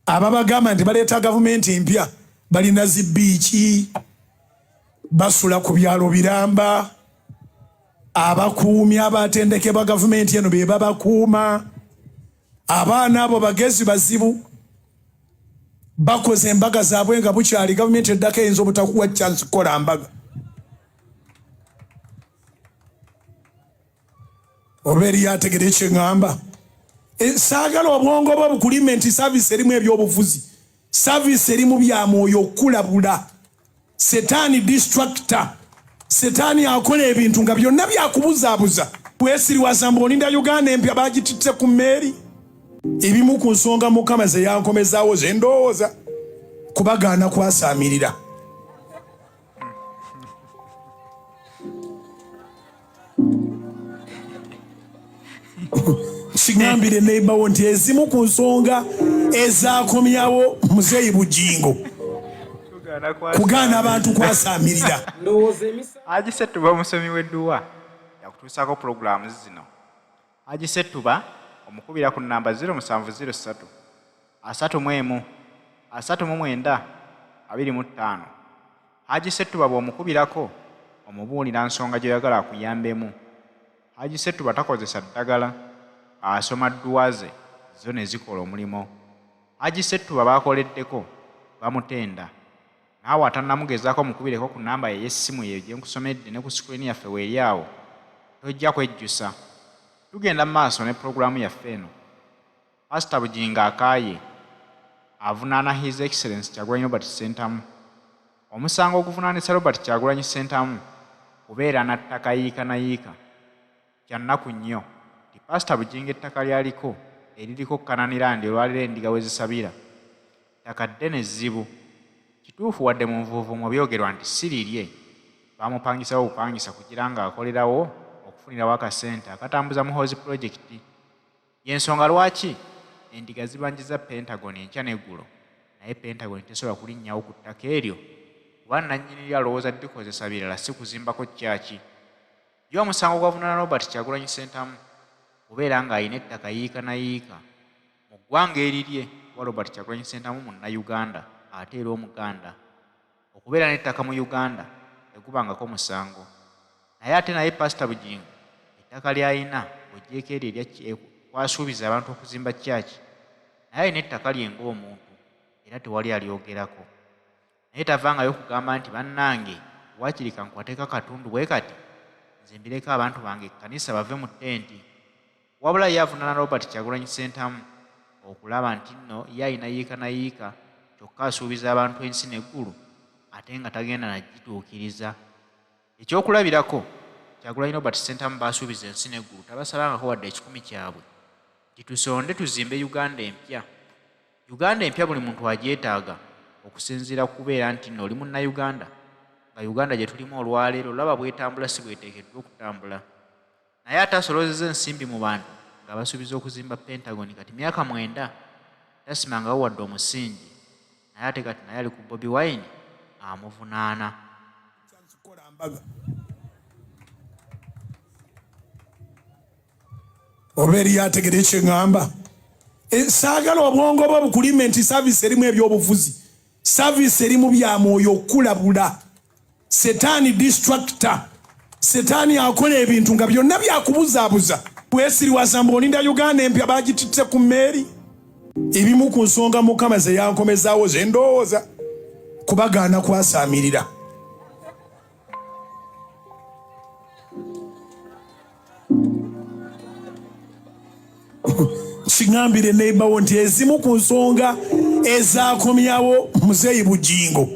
Ababagamba nti baleeta gavumenti mpya balina zibbiiki, basula ku byalo biramba, abakuumi abatendekebwa gavumenti eno be babakuuma. Abaana abo bagezi bazibu, bakoze embaga zaabwe nga bukyali. Gavumenti eddako eyinza obutakuwa chance kukola mbaga. Oba eriyo ategere ekyeŋŋamba? E, saagala obwongo bwo bukulime nti saavisi erimu ebyobufuzi, saavisi erimu bya mwoyo okukulabula. Setaani distractor, setaani akola ebintu nga byonna byakubuzaabuza. Wesiriwaza mbu olinda Uganda empya bagititte ku mmeeri. Ebimu ku nsonga Mukama ze yankomezaawo ze ndowooza kubagaana kwasaamirira. Kigambire neighbor nti ezimu ku nsonga ezakomyawo Muzeeyi Bugingo kugaana abantu kwasaamirira. Haji Ssettuba omusomi w'edduwa yakutuusaako pulogulaamu zino. Haji Ssettuba omukubira ku nnamba 0703 31 39 25. Haji Ssettuba bw'omukubirako omubuulira nsonga gy'oyagala akuyambemu. Haji Ssettuba takozesa ddagala, asoma dduwa ze zo ne zikola omulimo. Haji Ssettuba b'akoleddeko bamutenda. Naawe atannamugezaako mukubireko ku nnamba ye ey'essimu y'eyo gye nkusomedde ne ku sikulini yaffe weeri awo, tojja kwejjusa. Tugenda mu maaso ne pulogulaamu yaffe eno. Pasita Bugingo akaaye, avunaana His Excellency Kyagulanyi Robert Ssentamu. Omusango oguvunaanisa Robert Kyagulanyi Ssentamu kubeera na ttaka yiika na yiika. Kya nnaku nnyo nti Paasita Bugingo ettaka ly'aliko eririko Kananirandi olwaleero endiga we zisabira, ttaka ddene zzibu. Kituufu wadde mu nvuuvuumo byogerwa nti si lirye, baamupangisawo bupangisa kugira ng'akolerawo okufunirawo akasente akatambuza Muhoozi pulojekiti. Y'ensonga lwaki endiga zibanjizza Pentagon enkya n'eggulo naye Pentagon tesobola kulinnyawo ku ttaka eryo kuba nnannyini lyo alowooza ddikozesa birala si kuzimbako church. Ye omusango ogwavunaana Robert Kyagulanyi Ssentamu kubeera ng'alina ettaka yiika na yiika mu ggwanga erirye kuba Robert Kyagulanyi Ssentamu Munnayuganda ate era Omuganda. Okubeera n'ettaka mu Uganda tegubangako musango. Naye ate naye Pasita Bugingo ettaka ly'alina ng'oggyeeko eryo erya kw'asuubiza abantu okuzimba church naye alina ettaka lye ng'omuntu era tewali alyogerako. Naye tavangayo kugamba nti bannange waakiri kankwateko akatundu bwe kati nzimbireko abantu bange ekkanisa bave mu ttenti. Wabula ye avunaana Robert Kyagulanyi Ssentamu okulaba ntinno ye alina yiika na yiika kyokka asuubiza abantu ensi n'eggulu ate nga tagenda na gituukiriza. Ekyokulabirako, Kyagulanyi Robert Ssentamu b'asuubiza ensi n'eggulu tabasabangako wadde ekikumi kyabwe nti tusonde tuzimbe Uganda empya. Uganda empya buli muntu agyetaaga okusinziira ku kubeera ntinno oli Munnayuganda nga Uganda gye tulimu olwaleero olaba bw'etambula si bw'eteekeddwa okutambula. Naye ate asoloozezza ensimbi mu bantu ng'abasuubiza okuzimba Pentagon kati myaka mwenda tasimangawo wadde omusingi naye ate kati naye ali ku Bobi Wine amuvunaana. Oba eriyo ategere ekyeŋŋamba? E, saagala obwongo bwo bukulime nti saavisi erimu ebyobufuzi, saavisi erimu bya mwoyo okukulabula. Setaani distractor, setaani akola ebintu nga byonna byakubuzaabuza. Wesiriwaza mbu olinda Uganda empya bagititte ku mmeeri. Ebimu ku nsonga Mukama ze yankomezaawo ze ndowooza kubagaana kwasaamirira. Kigambire neighbor nti ezimu ku nsonga ezakomyawo Muzeeyi Bugingo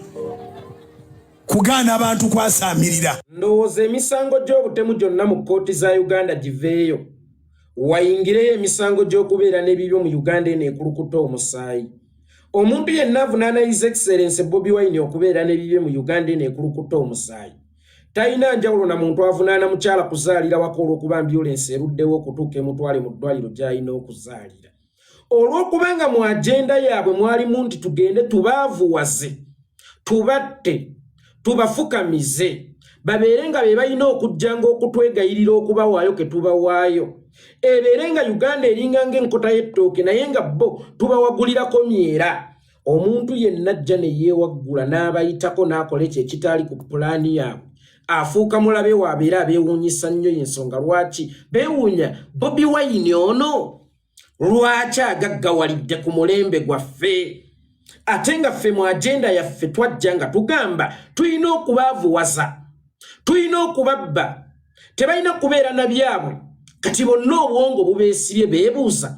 kugaana abantu kwasaamirira. Ndowooza emisango gy'obutemu gyonna mu kkooti za Uganda giveeyo wayingireyo emisango gy'okubeera n'ebibyo mu Uganda eno ekulukuta omusaayi. Omuntu yenna avunaana His Excellency Bobi Wine okubeera n'ebibye mu Uganda eno ekulukuta omusaayi talina njawulo na muntu avunaana mukyala kuzaalira waka olw'okuba ambyulensi eruddewo okutuuka emutwale mu ddwaliro gy'alina okuzaalira. Olw'okuba nga mu agenda yaabwe mwalimu nti tugende tubaavuwaze, tubatte, tubafukamize, babeere nga be balina okujjanga okutwegayirira okubawaayo ke tubawaayo. Ebeere nga Uganda eringa ng'enkota y'ettooke, naye nga bo tubawagulirako myera. Omuntu yenna ajja ne yeewaggula n'abayitako n'akola ekyo ekitaali ku pulaani yaabwe, afuuka mulabe waabwe era abeewuunyisa nnyo. Y'ensonga lwaki beewuunya Bobi Wine ono lwaki agaggawalidde ku mulembe gwaffe, ate nga ffe mu agenda yaffe twajja nga tugamba tulina okubaavuwaza, tulina okubabba, tebalina kubeera na byabwe. Kati bonna obwongo bubeesibye, beebuuza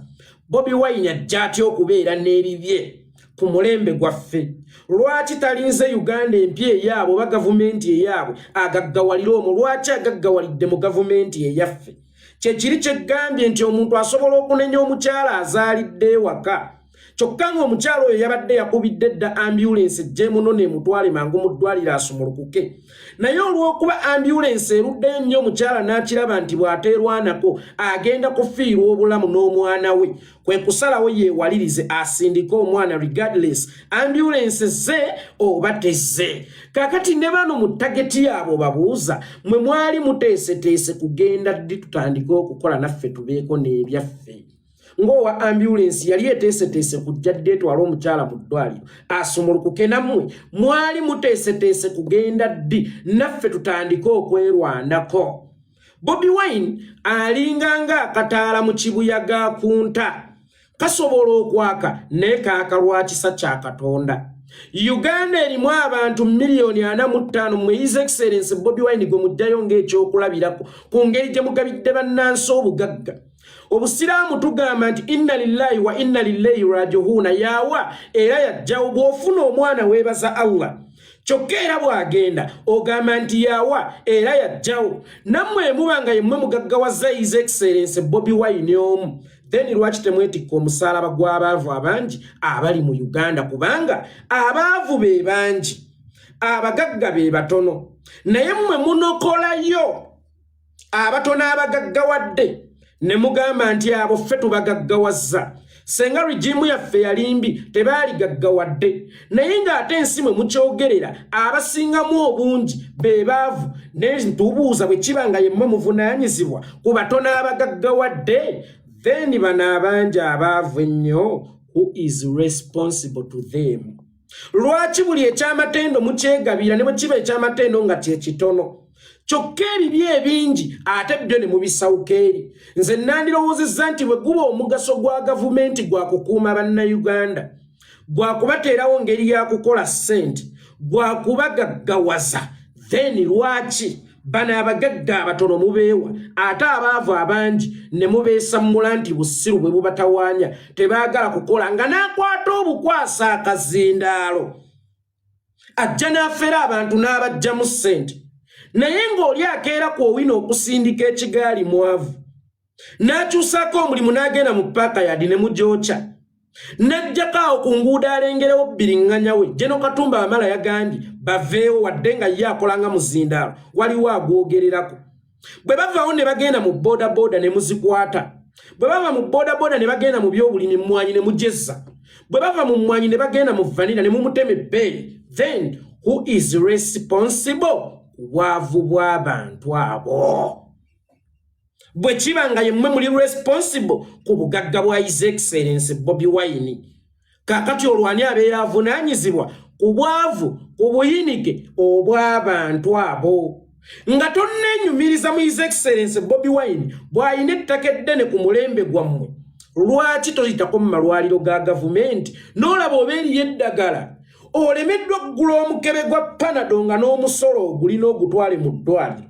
Bobi Wine ajja atya okubeera n'ebibye ku mulembe gwaffe? Lwaki talinze Uganda empya eyaabwe oba gavumenti eyaabwe agaggawalire omwo? Lwaki agaggawalidde mu gavumenti eyaffe? Kyekiri kyeggambye nti omuntu asobola okunenya omukyala azaalidde ewaka, kyokka ng'omukyala oyo yabadde yakubidde dda ambulensi ejje muno nemutwale mangu mu ddwaliro asumulukuke, naye olw'okuba ambulensi eruddeyo nnyo, omukyala n'akiraba nti bw'ateerwanako agenda kufiirwa obulamu n'omwana we, kwe kusalawo yeewalirize asindike omwana regardless ambulensi ze oba tezze. Kaakati ne bano mu target yaabwe babuuza, mwe mwali muteeseteese kugenda ddi tutandike okukola naffe tubeeko n'ebyaffe? Ng'owa ambulensi yali eteeseteese kujja ddi etwale omukyala mu ddwaliro asumulukuke, nammwe mwali muteeseteese kugenda ddi naffe tutandike okwerwanako? Bobi Wine alinga ng'akataala mu kibuyaga kunta, kasobola okwaka naye kaaka lwa kisa kya Katonda. Uganda erimu abantu 45 miliyoni. Mwe His Excellence Bobi Wine gwe mujjayo ng'ekyokulabirako ku ngeri gye mugabidde bannansi obugagga. Obusiraamu tugamba nti inna lillahi wa inna lillahi rajihuuna, yawa era yajjawo. Bw'ofuna omwana weebaza Allah, kyokka era bw'agenda ogamba nti yawa era yajjawo. Nammwe muba nga yemmwe mugaggawaza His Excellence Bobi Wine omu, then lwaki temwetikka omusaalaba gw'abaavu abangi abali mu Uganda? Kubanga abaavu be bangi, abagagga be batono, naye mmwe munokolayo abatono abagaggawadde ne mugamba nti abo ffe tubagaggawazza. Senga regime yaffe yali mbi, tebaaligaggawadde, naye ng'ate ensi mwe mukyogerera abasingamu obungi be baavu. Nentubuuza, bwe kiba nga yemmwe muvunaanyizibwa ku batono abagaggawadde, then bano abangi abaavu ennyo, who is responsible to them? Lwaki buli ekyamatendo mukyegabira ne bwe kiba ekyamatendo nga kyekitono, kyokka ebibi ebingi ate byo ne mubisawuka eri? Nze nandirowoozezza nti bwe guba omugaso gwa gavumenti gwa kukuuma Bannayuganda, gwa kubateerawo ngeri ya kukola ssente, gwa kubagaggawaza, then lwaki bano abagagga abatono mubeewa ate abaavu abangi ne mubeesammula nti busiru bwe bubatawaanya, tebaagala kukola, nga n'akwata obukwasa akazindaalo ajja n'afera abantu n'abajjamu ssente, naye ng'oli akeera ku owina okusindika ekigaali mwavu, n'akyusaako omulimu n'agenda mu paaka yadi ne mugyokya, n'ajjako awo ku nguudo alengerewo bbiriŋŋanya we Geno Katumba Amala yagambye baveewo, wadde nga ye akola nga muzindaalo, waliwo agwogererako. Bwe bavaawo ne bagenda mu boodabooda ne muzikwata. Bwe bava mu boodabooda ne bagenda mu byobulimi, mmwanyi ne mujezza. Bwe bava mu mmwanyi ne bagenda mu vanilla ne mumutema ebbeeyi. Then who is responsible ku bwavu bw'abantu abo, bwe kiba nga yemmwe muli responsible ku bugagga bwa His Excellence Bobi Wine? Kaakati olwani abeera avunaanyizibwa ku bwavu, ku buyinike obw'abantu abo, nga tonneenyumiriza mu His Excellence Bobi Wine bw'alina ettaka eddene ku mulembe gwammwe? Lwaki toyitako mu malwaliro ga gavumenti n'olaba oba eriyo eddagala? Olemeddwa okugula omukebe gwa Panado nga n'omusolo ogulina ogutwale mu ddwaliro.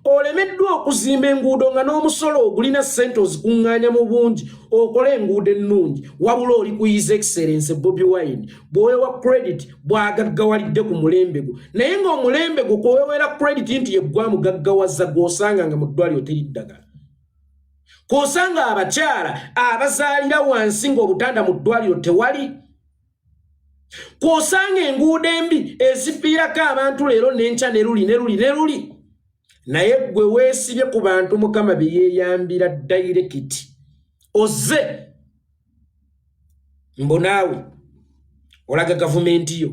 Olemeddwa okuzimba enguudo nga n'omusolo ogulina ssente ozikuŋŋaanya mu bungi okole enguudo ennungi, wabula oli ku His Excellence Bobi Wine bw'owewa credit bw'agaggawalidde ku mulembe gwo, naye ng'omulembe gwo kwewewera credit nti yeggwa mugaggawaza, gw'osanga nga mu ddwaliro teri ddagala, kw'osanga abakyala abazaalira wansi ng'obutanda mu ddwaliro tewali, kw'osanga enguudo embi ezifiirako abantu leero n'enkya ne luli ne luli ne luli, naye ggwe weesibye ku bantu Mukama bye yeeyambira direct. Ozze mbu naawe olaga gavumenti yo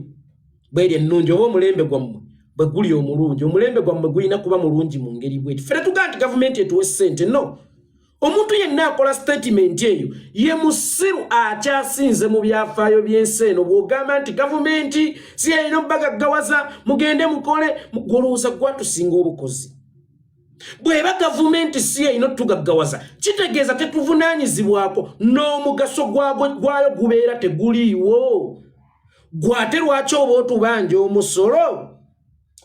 bweri ennungi oba omulembe gwammwe bwe guli omulungi. Omulembe gwammwe gulina kuba mulungi mu ngeri bweti. Ffe tetugaa nti gavumenti etuwe ssente, no. Omuntu yenna akola sitatimenti eyo ye musiru akyasinze mu byafaayo by'ensi eno. Bw'ogamba nti gavumenti si yalina obagaggawaza, mugende mukole, gwolowooza gwatusinga obukozi? Bw'eba gavumenti si yalina otugaggawaza, kitegeeza tetuvunaanyizibwako, n'omugaso gwayo gubeera teguliiwo. Gwate lwaki oba otubanja omusolo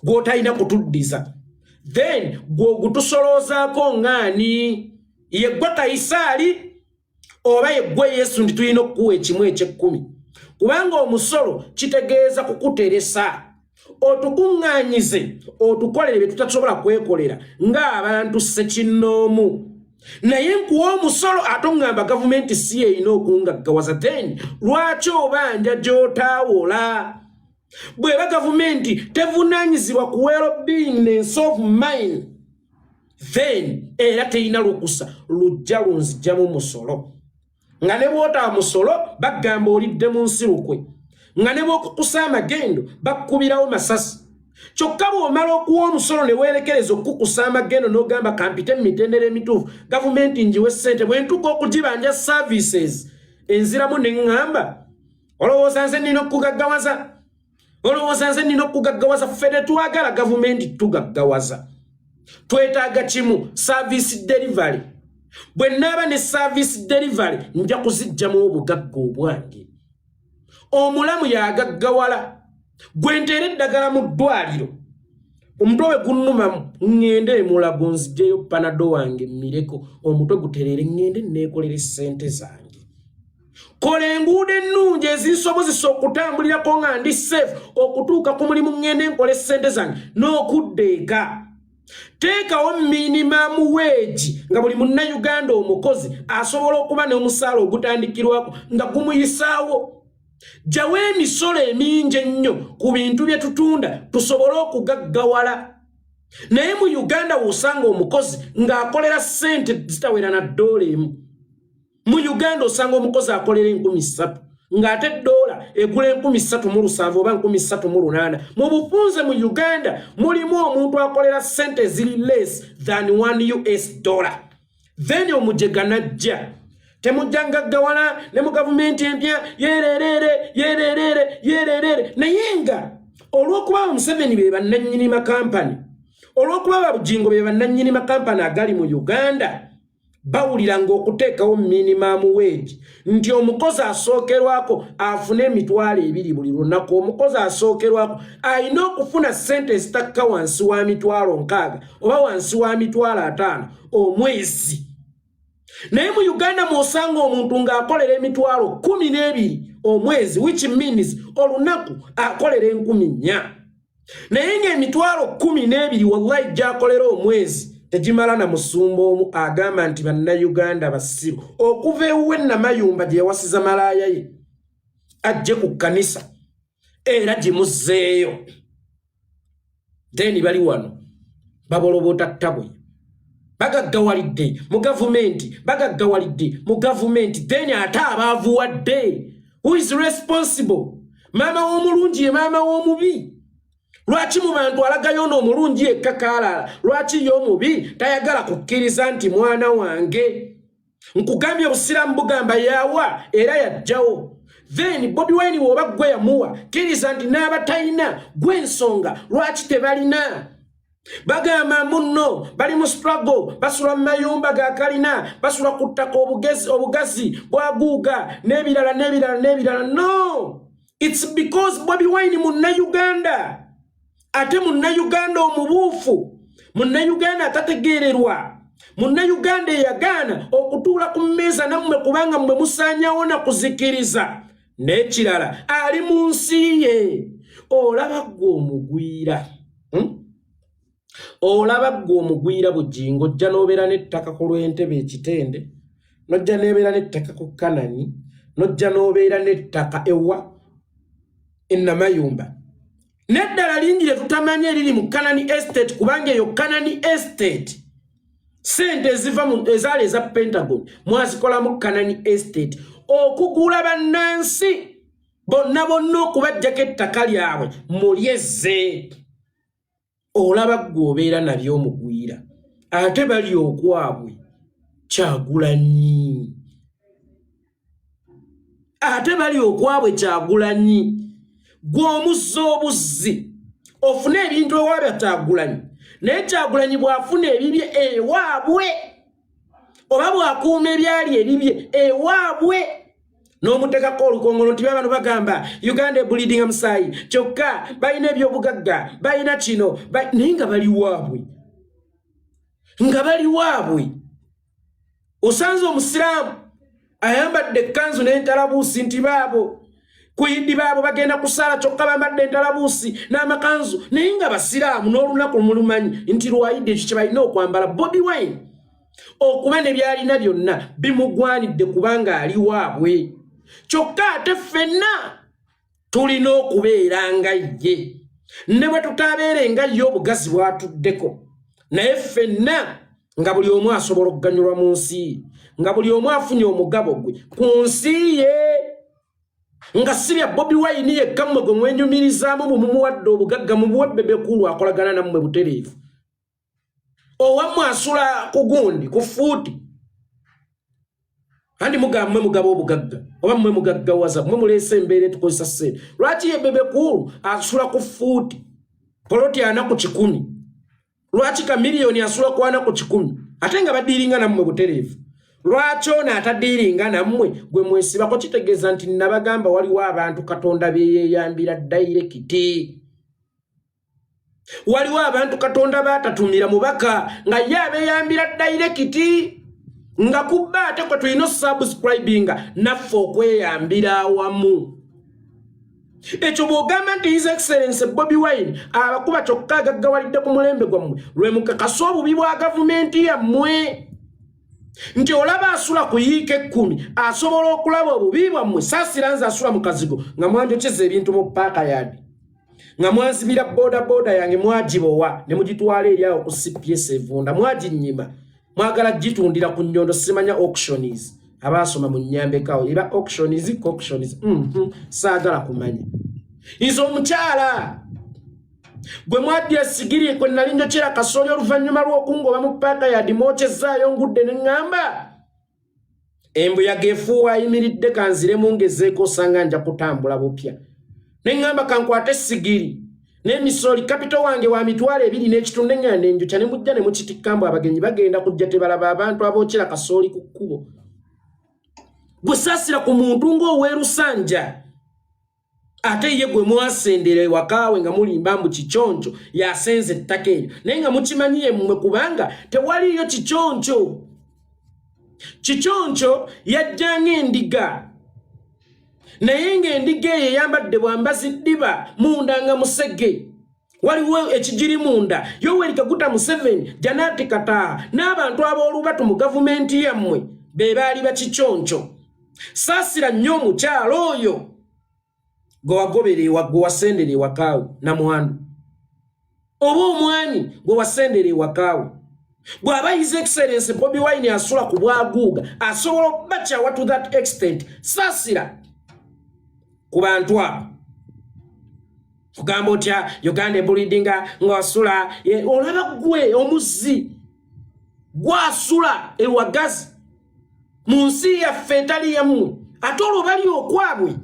gw'otalina kutuddiza? Then gwe ogutusoloozaako ngaani? Yeggwe Kayisaali oba yeggwe Yesu nti tulina okukuwa ekimu ekyekkumi? Kubanga omusolo kitegeeza kukuteresa, otukuŋŋaanyize, otukolere bye tutasobola kwekolera ng'abantu ssekinnoomu. Naye nkuwa omusolo, ate oŋŋamba gavumenti si yeerina okungaggawaza. Then lwaki obanja gy'otaawola? Bw'eba gavumenti tevunaanyizibwa ku well-being nensi of mine, then era terina lukusa lujja lunzijjamu musolo. Nga ne bw'otaba musolo, bagamba olidde mu nsi lukwe, nga ne bw'okukusa amagendo bakkubirawo masasi. Kyokka bw'omala okuwa omusolo ne weerekereza okukukusa amagendo n'ogamba, "Kampite mu mitendera emituufu, gavumenti ngiwe ssente, bwe ntuuka okugibanja services enziramu ne ŋŋamba, olowooza nze nnina okukugaggawaza? Olowooza nze nnina okukugaggawaza?" Ffe tetwagala gavumenti tugaggawaza, twetaaga kimu, service delivery. Bwe naaba ne service delivery, nja kuzijjamu obugagga obwange. Omulamu yagaggawala. Gwe nteera eddagala mu ddwaliro, omutwe we gunnumamu, ŋŋende emulago nzigyeyo Panado wange mmireko, omutwe gutereere, ŋŋende neekolere ssente zange. Kola enguudo ennungi ezinsobozesa okutambulirako nga ndi safe okutuuka ku mulimu, ŋŋende nkole ssente zange n'okudda eka. Teekawo minimum wage nga buli munnayuganda omukozi asobola okuba n'omusaala ogutandikirwako nga gumuyisaawo. Jjawo emisolo emingi ennyo ku bintu bye tutunda, tusobole okugaggawala. Naye mu Uganda wosanga omukozi ng'akolera ssente zitawera na ddoola 1. Mu Uganda osanga omukozi akolera 3000, ng'ate ddoola egula 3700 oba 3800. Mu bufunze, mu Uganda mulimu omuntu akolera ssente eziri less than 1 US dollar. Then omujega najja, temujja ngaggawala ne mu gavumenti empya yerereere, yerereere, yerereere. Naye nga olw'okuba Museveni be bannannyini makampani, olw'okuba Babujingo be bannannyini makampani agali mu Uganda, bawulira ng'okuteekawo minimum wage nti omukozi asookerwako afune 20,000 buli lunaku, omukozi asookerwako alina okufuna ssente ezitakka wansi wa 60,000 oba wansi wa 50,000 omwezi. Naye mu Uganda mw'osanga omuntu ng'akolera 12,000 omwezi, which means olunaku akolera 4000. Naye ng'emi12,000 wallahi gy'akolera omwezi tegimala na musumba omu agamba nti Bannayuganda basiru, okuva ewuwe Namayumba gye yawasiza malaaya ye ajje ku kkanisa era gimuzzeeyo. Then bali wano babolobota ttabwe, bagaggawalidde mu gavumenti, bagaggawalidde mu gavumenti. Then ate abaavuwadde, who is responsible? Maama w'omulungi ye maama w'omubi. Lwaki mu bantu alagayo ono omulungi yekka kaalaala? Lwaki ye omubi tayagala kukkiriza nti mwana wange? Nkugambye, obusiraamu bugamba yawa era yajjawo. Then Bobi Wine woba gwe yamuwa, kkiriza nti n'abatalina gw'ensonga lwaki tebalina. Bagamba munno bali mu struggle, basula mu mayumba ga kalina, basula ku ttaka obugazi bwaguuga n'ebirala n'ebirala n'ebirala. No, it's because Bobi Wine Munnayuganda, ate Munnayuganda omubuufu, Munnayuganda atategeererwa, Munnayuganda eyagaana okutuula ku mmeeza nammwe, kubanga mmwe musaanyawo na kuzikiriza. N'ekirala, ali mu nsi ye. Olaba ggwe omugwira, Olaba ggwe omugwira Bujingo, ojja n'obeera n'ettaka ku lw'entebe ekitende, n'ojja n'obeera n'ettaka ku Kanani, n'ojja n'obeera n'ettaka ewa enamayumba n'eddala lingi lye tutamanyi eriri mu Kanani Estate, kubanga eyo Kanani Estate sente eziva ezaali eza Pentagon mwazikolamu Kanani Estate, okugula bannansi bonna bonna okubajjako ettaka lyabwe mulyezze. Olaba ggwe obeera nabyo omugwira, ate bali okwabwe. Kyagulanyi ate bali okwabwe Kyagulanyi gwe omuzza obuzzi ofune ebintu ewaabwe Kyagulanyi, naye Kyagulanyi bw'afuna ebibye ewaabwe oba bw'akuuma ebyali ebibye ewaabwe n'omutekako olukongolo nti babano bagamba Uganda ebulidinga musaayi, kyokka balina ebyobugagga, balina kino, naye nga bali waabwe, nga bali waabwe. Osanze omusiraamu ayambadde ekkanzu n'entalabuusi nti baabo kuyidi baabo bagenda kusaala, kyokka bambadde entalabuusi n'amakanzu, naye nga basiraamu n'olunaku mulumanyi nti lwayidde, ekyo kye balina okwambala. Bobi Wine okuba ne byalina byonna bimugwanidde kubanga ali waabwe, kyokka ate ffenna tulina okubeera nga ye, ne bwe tutaabeere nga ye obugazi bwatuddeko, naye ffenna nga buli omu asobola okuganyulwa mu nsi ye, nga buli omu afunye omugabo gwe ku nsi ye, nga si bya Bobi Wine yekka mmwe gwe mwenyumirizaamu. Bwe mumuwadde obugagga, mubuwe Bebe Cool akolagana nammwe butereevu. Owammwe asula ku gundi ku fuuti, andi mugamba mmwe mugaba obugagga oba mmwe mugaggawaza, mmwe muleese embeera etukozesa ssente. Lwaki ye Bebe Cool asula ku fuuti poloti 40? Lwaki Kamiliyoni asula ku 40 ate nga badiiringa nammwe butereevu? Lwaki ono atadiiringa nammwe gwe mwesibako? Kitegeeza nti nabagamba waliwo abantu Katonda beyeeyambira direct, waliwo abantu Katonda baatatumira mubaka nga ye abeeyambira direct, nga kubba ate kwe tulina osubscribinga naffe okweyambira awamu. Ekyo bw'ogamba nti His Excellence Bobi Wine abakuba kyokka agaggawalidde ku mulembe gwammwe, lwe mukakasa obubi bwa gavumenti yammwe nti olaba asula ku yiika 10 asobola okulaba obubi bwammwe. Saasira nze asula mu kazigo nga mwanjokyeza ebintu mu paaka yadi, nga mwansibira boda boda yange, mwagibowa ne mugitwala eri awo ku CPS evunda, mwaginyima, mwagala gitundira ku nnyondo, simanya auctions. Abaasoma mu nnyambekawo eba auctions, auctions, Saagala kumanya. Nze omukyala gwe mwadya esigiri kwe nali njokyera kasooli oluvannyuma lw'okungoba mu paaka yadi, mwokyezaayo ngudde ne ŋŋamba embuyaga efuuwa ayimiridde, kanziremu ngezeeko osanga nja kutambula bupya. Ne ŋŋamba kankwate esigiri n'emisooli, capital wange wa 25,000, neŋŋanda nenjokya ne mujja ne mukitikka mbu abagenyi bagenda kujja tebalaba abantu abookera kasooli ku kkubo. Gwe saasira ku muntu ng'oweerusanja ate ye gwe mwasendera ewakaawe nga mulimba mbu Kiconco yasenza ettaka eryo, naye nga mukimanyi yemmwe kubanga tewaliiyo Kiconco. Kiconco yajjanga endiga, naye ng'endiga eyo eyambadde bwambazi ddiba munda nga musege, waliwo ekigiri munda. Yoweri Kaguta Museveni, Janati Kataaha n'abantu ab'olubatu mu gavumenti yammwe be baali bakiconco. Saasira nnyo omukyalo oyo gwe wagobera, gwe wasendera ewakaawe namwandu, oba omwami gwe wasendera ewakaawe. Bw'aba His Excellence Bobi Wine asula ku bwaguuga asobola okubakyawa to that extent, saasira ku bantu abo. Kugamba otya Uganda ebulidinga ng'osula, olaba gwe omuzzi gwasula ewagazi mu nsi yaffe etali yammwe, ate olwo bali okwabwe.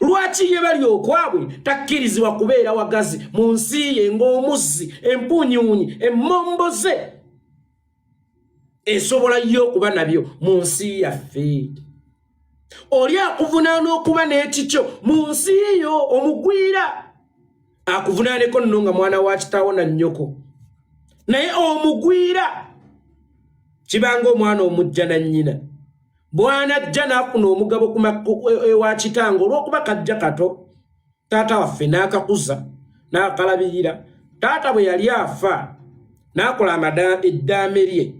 Lwaki ye bali okwabwe takkirizibwa kubeera wagazi mu nsi ye ng'omuzzi empuunyuunyi emmomboze esobola yo okuba nabyo mu nsi yaffe? Oli akuvunaana okuba n'ekikyo mu nsi yo, omugwira akuvunaaneko nno nga mwana wa kitaawo na nnyoko, naye omugwira kibanga omwana omujja na nnyina bw'anajja n'afuna omugabo ewa kitange olw'okuba kajja kato, taata waffe n'akakuza n'akalabirira. Taata bwe yali afa n'akola eddaame lye,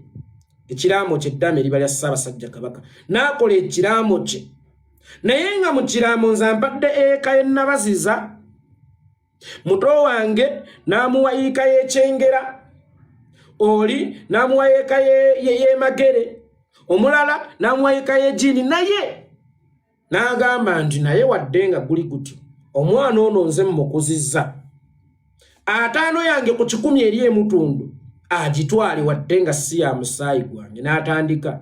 ekiraamo kye, eddaame liba lya Ssaabasajja Kabaka, n'akola ekiraamo kye, naye nga mu kiraamo nze ampadde eka y'ennabaziza, muto wange n'amuwa yiika y'ekyengera, oli n'amuwa yiika y'emagere, omulala n'amuwa yiika y'egiini, naye n'agamba nti naye wadde nga guli gutyo, omwana ono nze mmukuzizza, 50 yange ku 100 eri emutundu. Agitwale wadde nga si ya musaayi gwange. N'atandika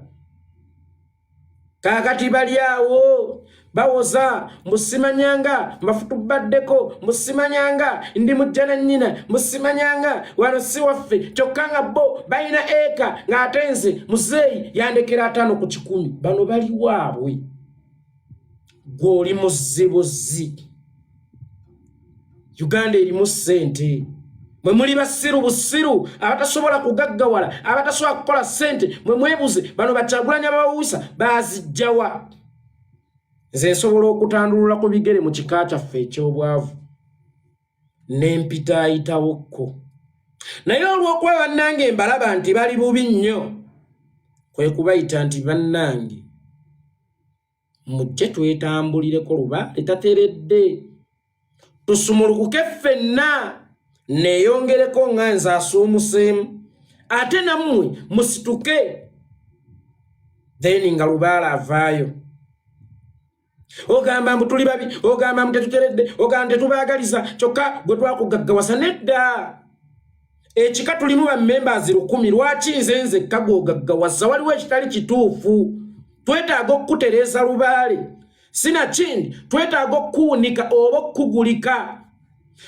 kaakati bali awo bawoza mbusimanyanga mbafutubaddeko, mbusimanyanga ndi mujja na nnyina, mbusimanyanga wano si waffe, kyokka nga bo balina eka ng'ate nze muzeeyi yandekera 50%. Bano bali waabwe, gwe oli muzibuzi. Uganda erimu ssente, mwe muli basiru busiru abatasobola kugaggawala, abatasobola kukola ssente. Mwe mwebuze bano bakyagulanya babawuusa bazijjawa. Nze nsobola okutandulula ku bigere mu kika kyaffe eky'obwavu nempitaayitawokko, naye olw'okuba bannange mbalaba nti bali bubi nnyo, kwe kubayita nti bannange mujje twetambulireko luba litateredde, tusumulukuke ffenna, neeyongereko nga nze asuumuseemu, ate nammwe musituke. Then nga Lubaala avaayo ogamba mbu tuli babi, ogamba mbu tetuteredde, ogamba tetubaagaliza, kyokka gwe twakugaggawasa. Nedda, ekika tulimu bamembers 1000, lwaki nze nzekka gwogaggawaza? Waliwo ekitali kituufu. Twetaaga okukutereeza Lubaale, sinakindi twetaaga okukuwunika oba okukugulika,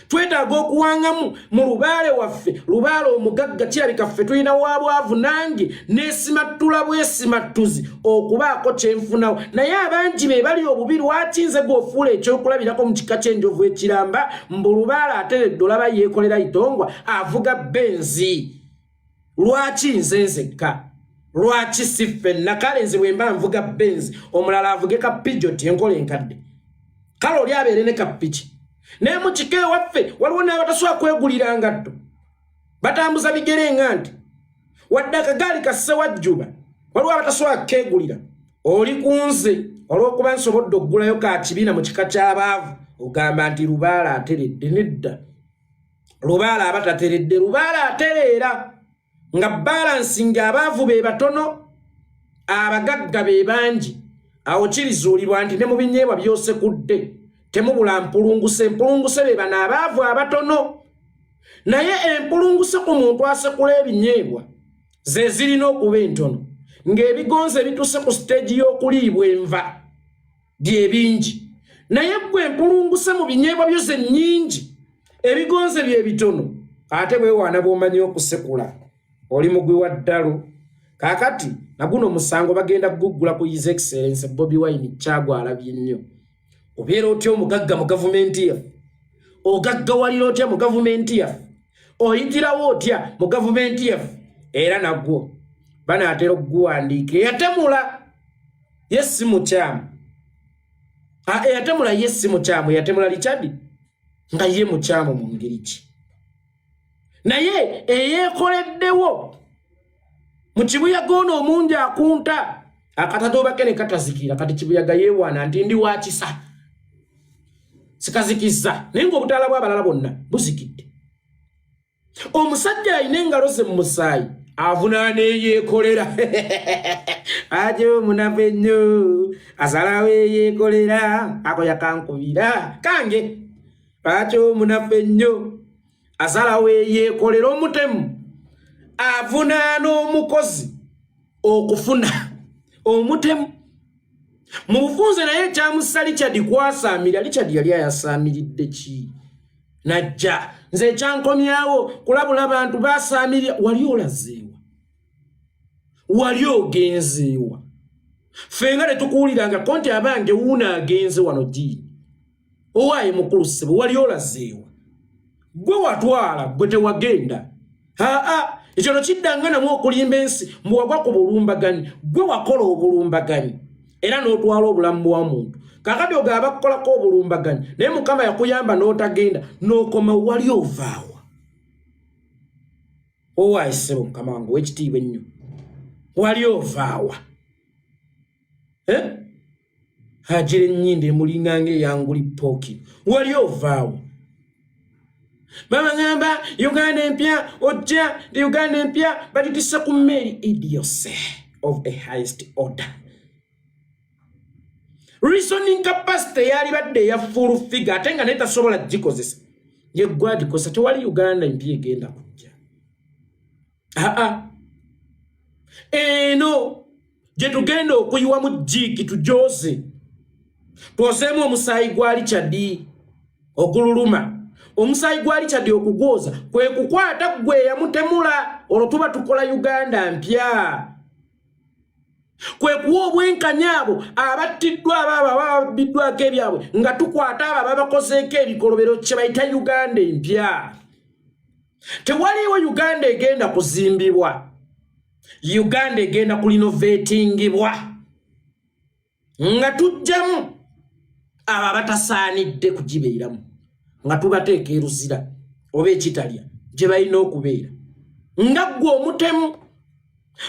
twetaaga okuwangamu mu Lubaale waffe. Lubaale omugagga kirabika ffe tulina wa bwavu. Nange nesimattula bwesimattuzi okubaako kyenfunawo, naye abangi be bali obubi. Lwaki nze gwofuula ekyokulabirako mu kika ky'enjovu ekiramba mbu Lubaale ateredde? Olaba yeekolera itongwa, avuga Benzi. Lwaki nze nzekka? Lwaki si ffenna? Kale nze bwe mba nvuga Benzi, omulala avuge ka Peugeot enkola enkadde, kale oli abeere ne kapiki. Naye mu kika ewaffe waliwo n'abatasobola kwegulira ngatto, batambuza bigere nga nti wadde akagaali kassewajjuba waliwo abatasobola kukeegulira. Oli ku nze olw'okuba nsobodde okugulayo ka kibiina mu kika ky'abaavu, ogamba nti Lubaale ateredde. Nedda, Lubaale aba tateredde. Lubaale atereera nga balance, nga abaavu be batono, abagagga be bangi. Awo kirizuulibwa nti ne mu binyeebwa byosekudde temubula mpulunguse. Empulunguse be bano abaavu abatono, naye empulunguse ku muntu asekula ebinyeebwa ze zirina okuba entono, ng'ebigonza ebituuse ku siteegi y'okuliibwa enva bye bingi. Naye ggwe empulunguse mu binyeebwa byo ze nnyingi, ebigonze bye bitono, ate bwewaana bw'omanyi okusekula oli mugwi wa ddalu. Kaakati naguno omusango bagenda kuguggula ku His Excellence Bobi Wine. Kyagwalabye nnyo. Obeera otya omugagga mu gavumenti yaffe? Ogaggawalira otya mu gavumenti yaffe? Oyitirawo otya mu gavumenti yaffe? Era nagwo banaatera okuguwandiika. Eyatemula ye si mukyamu, eyatemula ye si mukyamu. Eyatemula Richard nga ye mukyamu mu ngeri ki? Naye eyeekoleddewo mu kibuyaga ono omungi akunta akatatoobake ne katazikira. Kati kibuyaga yeewaana nti ndi wa kisa, sikazikizza, naye ng'obutaala bw'abalala bwonna buzikidde. Omusajja alina engalo ze mu musaayi avunaana eyeekolera. Aje omunafu ennyo asalawo eyeekolera, ako yakankubira kange. Lwaki omunafu ennyo asalawo eyeekolera? Omutemu avunaana omukozi okufuna omutemu mu bufunze. Naye ekyamussa Richard kwasaamira, Richard yali ayasaamiridde ki? Najja nze ekyankomyawo kulabula bantu basaamirya. Wali olazeewa? Wali ogenzeewa? Ffe nga tetukuwulirangako nti abange wuuno agenze wano giini. Owaaye mukulu ssebo, wali olazeewa? Gwe watwala, gwe tewagenda. Aa, ekyo no kiddanga namu okulimba ensi mbu wagwa ku bulumbaganyi. Gwe wakola obulumbaganyi era n'otwala obulamu bwa muntu. Kakati ogaba bakukolako obulumbaganyi, naye Mukama yakuyamba n'otagenda n'okoma. Wali ovaawa? Owaaye ssebo, mukama wange ow'ekitiibwa ennyo, wali ovaawa? Eh? Agira ennyindo emulinganga eyanguli pooki. Wali ovaawa? Babagamba Uganda empya ojja, Uganda empya bagitisse ku mmeeri. Idiocy of a highest order. Reasoning capacity yali badde eya full figure, ate nga naye tasobola gikozesa, yeggwe agikozesa. Tewali Uganda empya egenda kujja. Aa, eno gye tugenda okuyiwamu jiiki, tujoze, twozeemu omusaayi gwa Richard ogululuma. Omusaayi gwa Richard okugwoza kwe kukwata gwe yamutemula. Olwo tuba tukola Uganda mpya. Kwe kuwa obwenkanya abo abattiddwa, abo abo ababbiddwako ebyabwe, nga tukwata abo ababakozeeko ebikolobero, kye bayita Uganda empya. Tewaliiwo Uganda egenda kuzimbibwa, Uganda egenda kurenovatingibwa nga tujjamu abo abatasaanidde kugibeeramu, nga tubateeka eruzira oba ekitalya gye balina okubeera. Nga ggwe omutemu,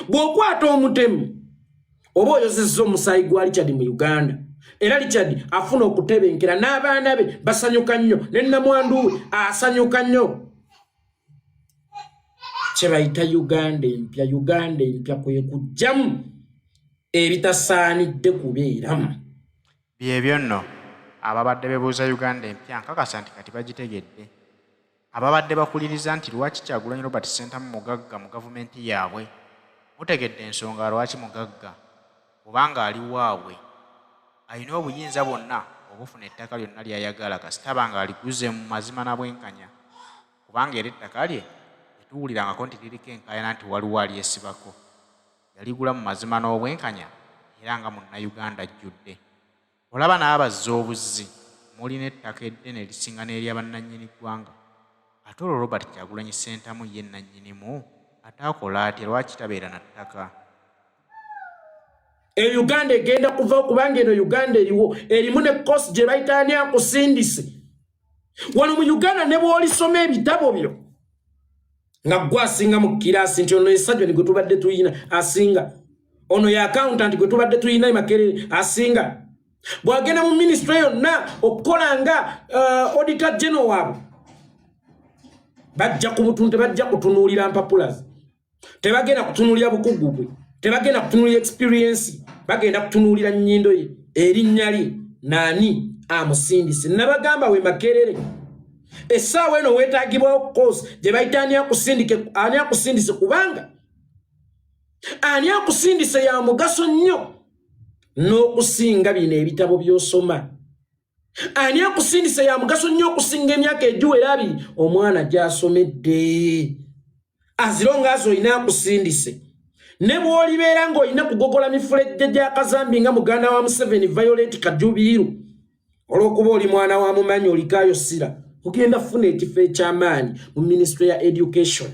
bw'okwata omutemu oba oyozezza omusaayi gwa Richard mu Uganda. Era Richard afuna okutebenkera n'abaana be basanyuka nnyo, ne namwandu we asanyuka nnyo. Kye bayita Uganda empya. Uganda empya kwe kujjamu ebitasaanidde kubeeramu. Byebyo nno. Ababadde bebuuza Uganda empya, nkakasa nti kati bagitegedde. Ababadde bakuliriza nti lwaki Kyagulanyi Robert Ssentamu mugagga mu gavumenti yaabwe, mutegedde ensonga lwaki mugagga, kubanga ali waabwe, alina obuyinza bwonna obufuna ettaka lyonna ly'ayagala, kasita aba nga aliguze mu mazima na bwenkanya, kubanga era ettaka lye tetuwulirangako nti liriko enkaayana nti waliwo alyesibako. Yaligula mu mazima n'obwenkanya era nga Munnayuganda ajjudde. Olaba n'abazzi obuzzi mulina ettaka eddene erisinga n'erya bannannyini ggwanga. Ate olwo Robert Kyagulanyi Ssentamu ye nnannyinimu ate akola atya? Lwaki tabeera na ttaka? E Uganda egenda kuvawo, kubanga eno Uganda eriwo erimu ne course gye bayita ani akusindise. Wano mu Uganda ne bw'olisoma ebitabo byo nga gwe asinga mu kiraasi, nti ono esajoni gwe tubadde tuyina asinga, ono ye accountant gwe tubadde tuyina e Makerere asinga, bw'agenda mu minisitule yonna okukola nga auditor general waabwe, bajja ku butuntu, tebajja kutunuulira mpapula ze, tebagenda kutunuulira bukugu bwe, tebagenda kutunuulira experience, bagenda kutunuulira nnyindo ye, erinnya lye, naani amusindise. Nabagamba we Makerere essaawa eno weetaagibwawo course gye bayita ani akusindike, ani akusindise, kubanga ani akusindise ya mugaso nnyo n'okusinga bino ebitabo by'osoma. Ani akusindise ya mugaso nnyo okusinga emyaka egiwera 20 omwana gy'asomedde, aziro ngaazi olina akusindise. Ne bw'olibeera ng'olina kugogola mifulejje gya kazambi nga muganda wa Museveni Violet Kajubiiru, olw'okuba oli mwana wa mumanyi olikayo sira, ogenda funa ekifo eky'amaanyi mu minisitule ya education.